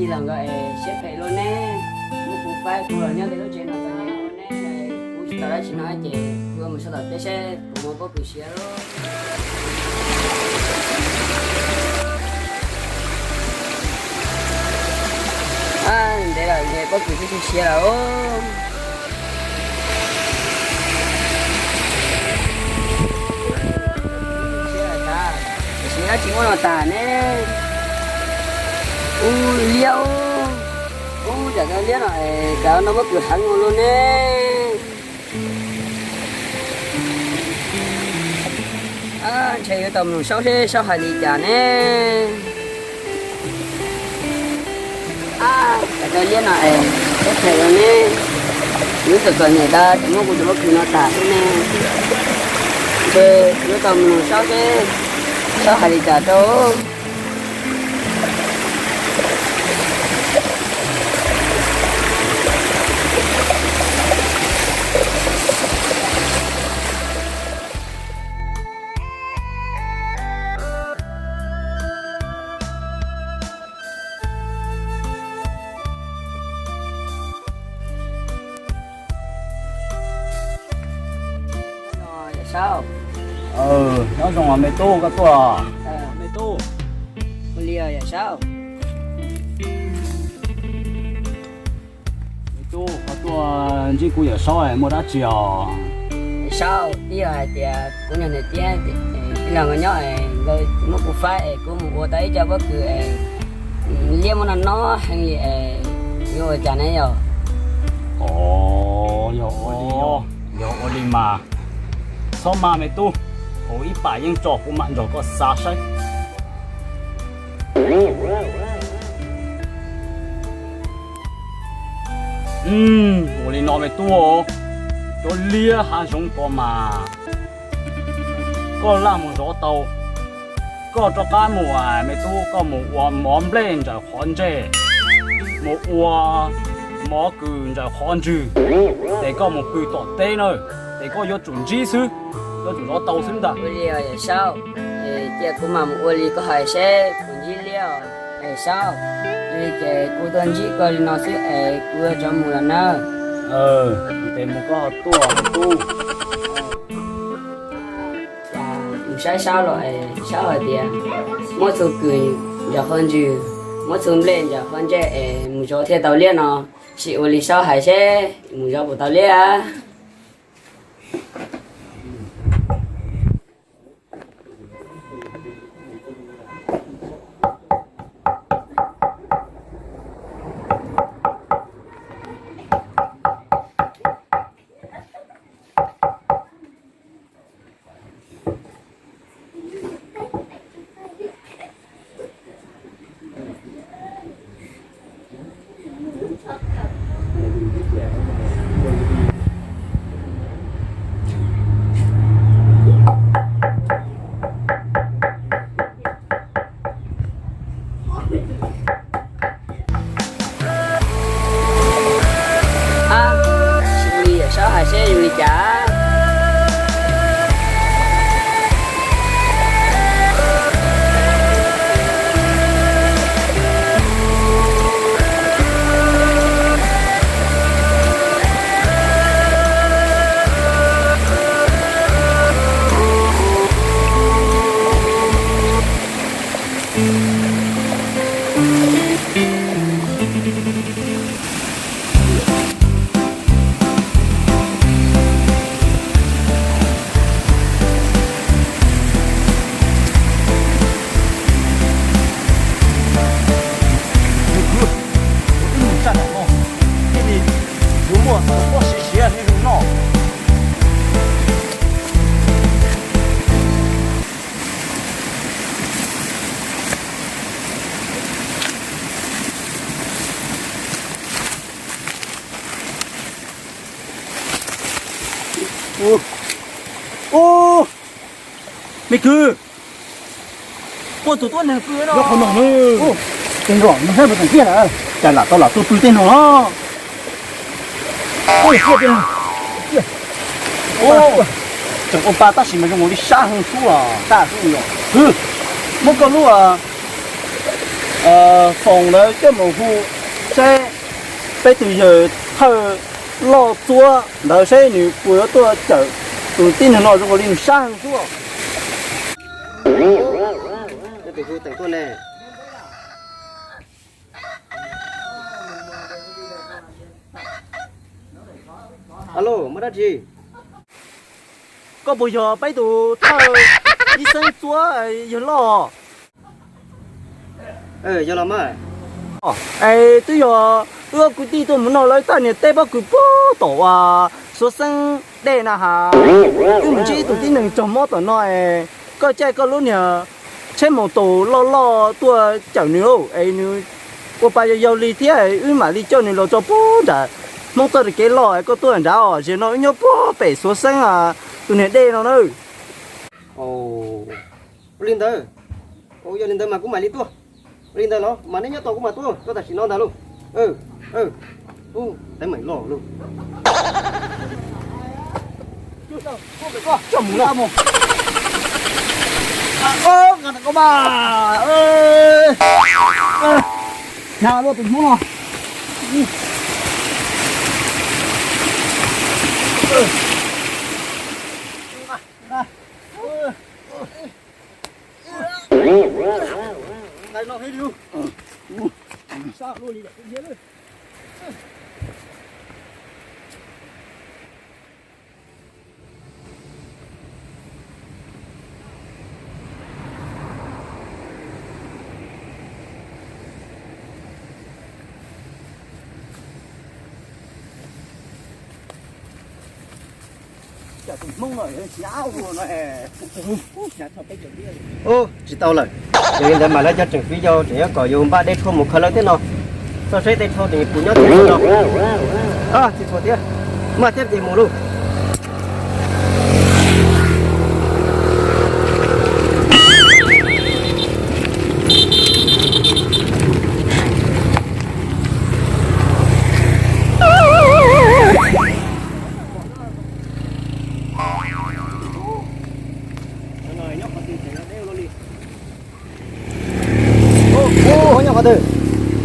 Ib los nkawd es siab phem luaj ne, muab kuv faib kuv los nyob tej lub tsev no txom nyem luaj ne, kuv tsis tau dab tsi no ces kuv mus sab tom teb seb puas muaj pob kws siav lauj. Ntev lawm ntshe pob kws twb siav lawm. Siav tas, tiam sis dab tsi muab no tas ne. Ub liab, ub, tsam tau liab no es cas no pob kws heev ua luaj ne. Ntshe yuav tau mus saub seb saub hais li cas ne. Cas tau liab no es, siab phem ua ne. Kuv txom txom nyem tas tseem muab kuv tus pob kws no tas xwb ne. Ntshe yuav tau mus saub seb saub hais li cas rau. Yawm Saub. Nyob zoo me tub, koj tuaj. Me tub. Ua li yawm Saub. Me tub, koj tuaj ntsib kuv yawm Saub muaj dab tsi os? Yawm Saub, twb yog hais tias kuv niag niam tij, ib los nkawd nyob es nkawd muab kuv faib es kuv mus ua tau ib co pob kws es liab muab no no heev li es yuav ua cas ne yog? Os, yog ua li, yog ua li mas txhob maj me tub, kuv ib pam yeej tso, kuv mam nrog koj xav saib. Ua li no me tub, cov liab hav zoov ko mas koj laj mus zov tau, koj rov qab mus me tub, koj mus ua mov nplej ntsaws qhov ntsej, mus ua mov kws ntsaws qhov ntswg, ces koj mus pw tom teb na, ces koj yuav tsum ntsib xwb, yuav tsum zov tau xwb ntag. Ua li os yawm Saub, cia kuv mam mus ua li koj hais seb puas ntsib liab os yawm Saub. Li ces kuv tuaj ntsib koj li no xwb es kuv yuav rov mus lawm nawb. Ces mus koj ho tuaj me tub. Mus saib Saub los es Saub hais tias muab txhua kws ntsaws qhov ntswg, muab txhua nplej ntsaws qhov ntsej es mus zov thiaj tau liab no. Sim ua li Saub hais seb mus zov puas tau liab. Sim ua li yawm Saub hais seb zoo li cas. Tus kwv, kuv twb mus txog nram no, thiaj li yuav muaj tau pob siav siav thiab zoo noj. Ub, me kwv, ua tus tuab neeg pw no. Yog qhov no, tej nkaus no saib puas tseem ciaj lawm, cas lam tau lam tuaj pw tej no los. Tseem ua pa tab sis mas zoo nkaus li sab heev xwb os. Sab xwb yog. Hwb, muab koj lub, Foom ntawd coj mus hu saib peb tus yawg thawj loj txuab ntawd saib nws puas yuav tuaj cawm tus tib neeg no zoo li nws sab heev xwb. Alo, muaj dab tsi? Koj puas yog peb tus thawj ib xeeb txuab yawg loj? Yog los mas. Es twb yog wb ob kwv tij tuaj mus noj lawv txaj niag teb pob kws puag tom uas Suav Xeeb dej na has. Wb mus ntsib ib tug tib neeg raug mob tom no es koj caij koj lub niag tsheb maus taus loj loj tuaj cawm nws lauj, es nws ua pa yau yau li thiab wb mam li coj nws los tso puag nram Hmoob txoj kev loj es koj tuaj nrad os, zaum no wb nyob puag pem Suav Xeeb tus niag dej no na. Ua li ntawd, yog li ntawd mas kuv mam li tuaj. Ua li ntawd los mas neb nyob tos kuv mam tuaj, tuaj tam sim no ntag lauj. Teeb meem loj lauj. Coj mus, coj mus. Hnyav luaj tus Hmoob no. Ub, tsis tau lawm. Yog li ntawd mas lawv cov tseem fiv yau tseem yuav kom yus npaj dej tshuaj mus khaws lawv thiab no. Txoj seb tej tshuaj ces puas nyob tsis txhua no. Tsis txhua thiab. Maj thiab ces mus lauj.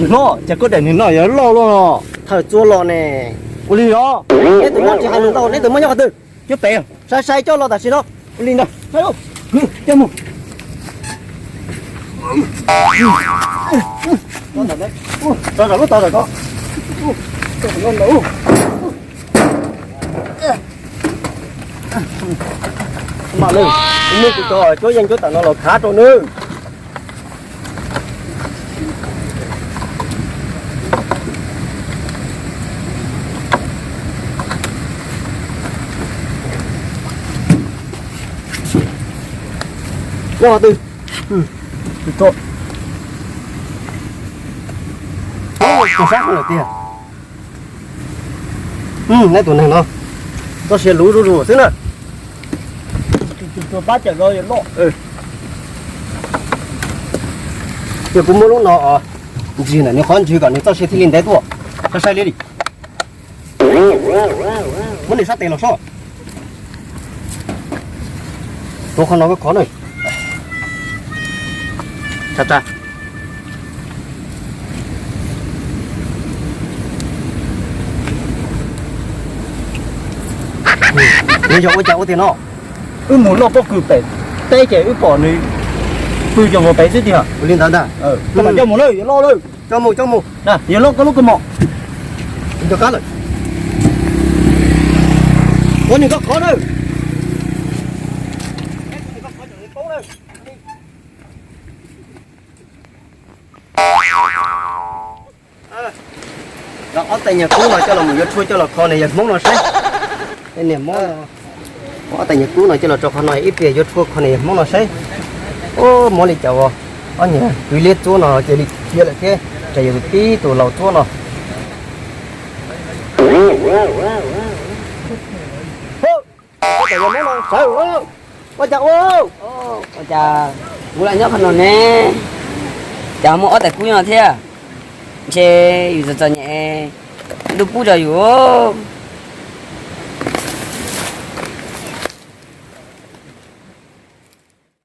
Nws hlob, cas koj daim nws no yuav loj luaj no. Thawj txuab los ne. Ua li los. Neb tus hlob tsis hais lus ntau, neb tus muab nyob qhov twg? Nyob pem, sai sai coj los tam sim no. Ua li ntag, sai lauj. Coj mus. Tau lub tau ko. Mam lawm, muab kuv cov cuab yeej cuab tam no los khav rau nawb. Nyob qhov twg? Tus sab lawm tiag. Neb tus neeg no txoj sia luv zuj zus xwb na. Yog kuv muab lub no os, ntsig ntawm nws qhov ntswg kom nws txoj sia thiaj li ntev tuaj. Sai sai li li. Muab nws sab tes los sob. Tuav qhov no koj khov na. Tsa tsa. Nws yog ua cas ua tiag no? Wb mus noj pob kws pem teb ces wb pom nws pw cov vov pem xwb tiag. Ua li ntawd ntag. Koj mam coj mus lawm, yuav loj lawm. Coj mus, coj mus. Yuav loj koj lub kua mom. Cov kab lawm. Ua nws koj khov lawm. Ob tais nyuag kub no coj los mus yuav tshuaj coj los kho nws yawg Hmoob no saib. Niag mob no, ob tais nyuag kub no coj los rau qhov no ib pliag yuav tshuaj kho nws yawg Hmoob no saib. Ub, mob li cas ua ob nyuag kwv liab txuab no cia li khiav lawm thiab, tsam yog tib tus laus txuab no. Ua cas ua, ua cas ua, ua cas kuv lam nyob qhov no ne, cas muaj ob tais kub no thiab, ntshe yus txom txom nyem, ntuj pub rau yus.